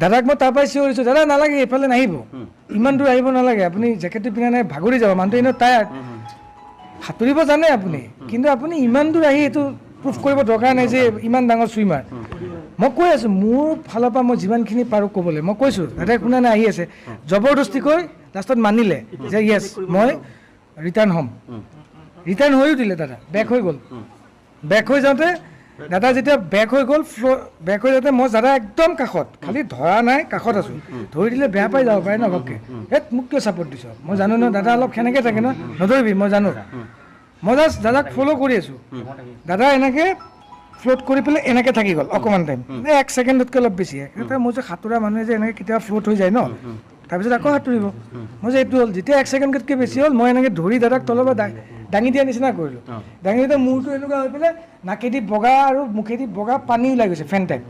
দাদাক মই তাৰ পৰাই চিঞৰিছোঁ, দাদা নালাগে, এইফালে নাহিব, ইমান দূৰ আহিব নালাগে, আপুনি জেকেটটো পিন্ধা নাই, ভাগৰি যাব, মানুহটো এনেও টায়াৰ্ড, সাঁতুৰিব জানে আপুনি, কিন্তু আপুনি ইমান দূৰ আহি এইটো প্ৰুফ কৰিব দৰকাৰ নাই যে ইমান ডাঙৰ চুইমাৰ। মই কৈ আছোঁ মোৰ ফালৰ পৰা মই যিমানখিনি পাৰোঁ ক'বলৈ, মই কৈছোঁ, দাদাই শুনা নাই, আহি আছে জবৰদস্তিকৈ, লাষ্টত মানিলে যে য়েছ মই ৰিটাৰ্ণ হ'ম। ৰিটাৰ্ণ হৈও দিলে দাদা, বেক হৈ গ'ল। বেক হৈ যাওঁতে দাদা যেতিয়া বেক হৈ গ'ল, ফ্ল' বেক হৈ যাওঁতে মই দাদা একদম কাষত, খালি ধৰা নাই, কাষত আছোঁ, ধৰি দিলে বেয়া পাই যাব পাৰে ন ঘপকৈ, হেত মোক কিয় ছাপৰ্ট দিছ, মই জানো ন দাদা অলপ সেনেকৈ থাকে ন, নধৰিবি মই জানো। মই জাষ্ট দাদাক ফ'ল' কৰি আছোঁ, দাদা এনেকৈ ফ্ল'ট কৰি পেলাই এনেকৈ থাকি গ'ল অকণমান টাইম, এক ছেকেণ্ডতকৈ অলপ বেছি। মই যে সাঁতোৰা মানুহে যে এনেকৈ কেতিয়াবা ফ্ল'ট হৈ যায় ন, তাৰপিছত আকৌ সাঁতুৰিব, মই যে এইটো হ'ল, যেতিয়া এক ছেকেণ্ডতকৈ বেছি হ'ল, মই এনেকৈ ধৰি দাদাক তলৰ পৰা দাঙি দিয়া নিচিনা কৰিলোঁ, দাঙি দিওঁতে মূৰটো এনেকুৱা হৈ পেলাই নাকেদি বগা আৰু মুখেদি বগা পানী ওলাই গৈছে, ফেন টাইপ।